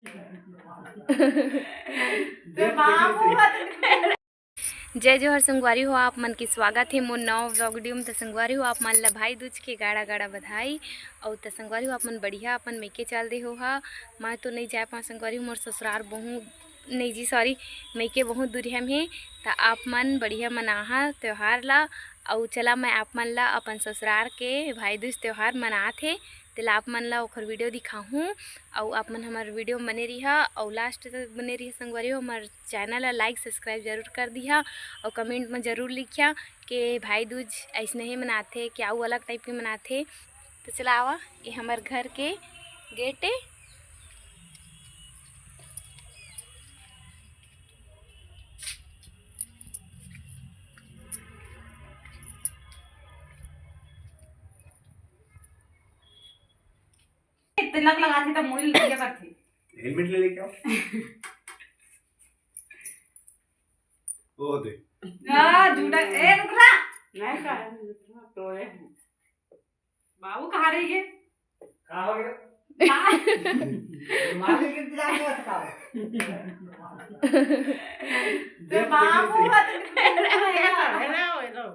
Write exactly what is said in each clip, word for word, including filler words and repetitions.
तो बाबू हत। जय जोहार संगवारी हो, आप मन के स्वागत हे मोर नवा vlog video में। तो संगवारी हो, आप मन ला भाई दूज के गाड़ा गाड़ा बधाई। अउ तो संगवारी हो, आप मन बढ़िया अपन मइके चल दे हो हा। मैं तो नहीं जा पाऊँ संगवारी हो, मोर ससुरार बहुत नहीं जी, sorry, मइके बहुत दूरिहा में हे। तो आप मन बढ़िया मनाहा त्योहार ला। अउ चला, मैं आप मन ला अपन ससुरार के भाई दूज त्योहार मनात हे, तेला आप मन ला ओखर video दिखाहूँ। अउ आप मन हमर video में बने रहिहा अउ last तक बने रहिहा संगवारी हो। हमर channel ला like subscribe जरूर कर दिहा अउ comment में जरूर लिखिया के भाई दूज अइसने ही मनाथे, क्या वो अलग type के मनाथे। तो चला आवा, ये हमर घर के gate हे। तिलक लगाथे त मुड़ी लगिया करथे। Helmet ले लेके आओ। ओ दे। आ, झूठा, ए, रुक ना। नहीं का, तोड़े हैं। बाबू कहाँ रह गे? कहाँ हो गया? मालिक इंतजार करत हे। तो बाबू मत हेलो, हेलो।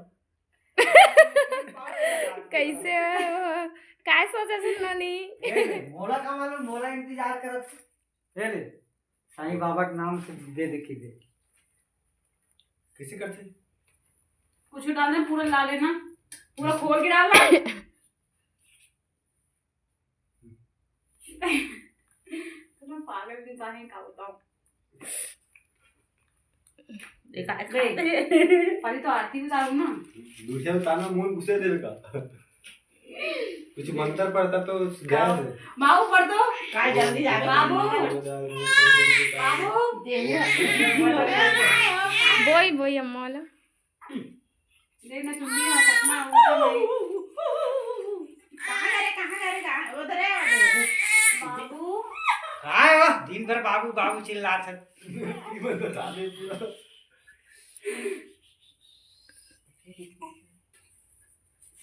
कैसे हो? काय सोचत हस नोनी? ए, मोला का मालूम, मोला इंतजार करत हे। ले ले, साईं बाबा के नाम से दे दे के दे। कैसे करथे? कुछ डाल दे, पूरा ला लेना, पूरा खोल के डालना। इतना पागल इंसान है, क्या बताऊं? देखा, पहले तो आरती उतारू ना। दूसरा उतारना, मुंह घुसे देवे का। कुछ मंत्र पढ़ता तो जाए दे। बाबू पढ़ दो। काय जल्दी जावे। बाबू। बाबू। बोई, बोई, अम्मा वाला। देख ना, चुन्नी ना, चश्मा, ऊपर नहीं। कहाँ जा रहे, कहाँ जा रहे, कहाँ? उधर है, उधर। बाबू। काय हो? दिन भर बाबू, बाबू चिल्लात हे। ये बता दे पूरा।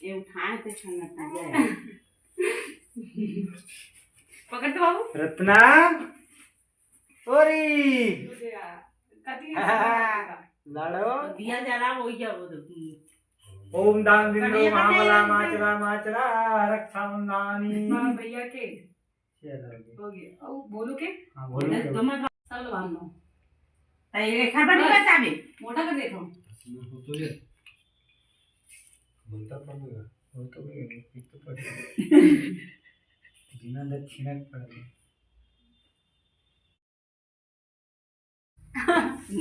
ये उठाए तो खाना पड़ जाए। पकड़ तो बाबू। रत्ना, ओरी। कति लड़ो। दिया जला वो क्या वो तो। ओम दान बिंदु बढ़िया महाबला बनाए। माचरा माचरा रक्षा बंधानी। हाँ, भैया के। चलो। हो गया। ओ, बोलो के? हाँ, बोलो के। तुम सब लोग बांध लो। तो ये रेखा बनी बस। बता भी। मोटा कर देखो। मंत्र पढ़ लेगा। वो तो भी, एक तो पढ़ लेगा। बिना दक्षिणा के पढ़ लेगा।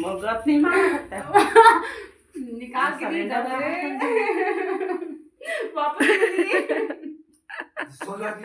मगत नहीं मारता। निकाल के नहीं दादा रे। वापस ले लिए। सोलह की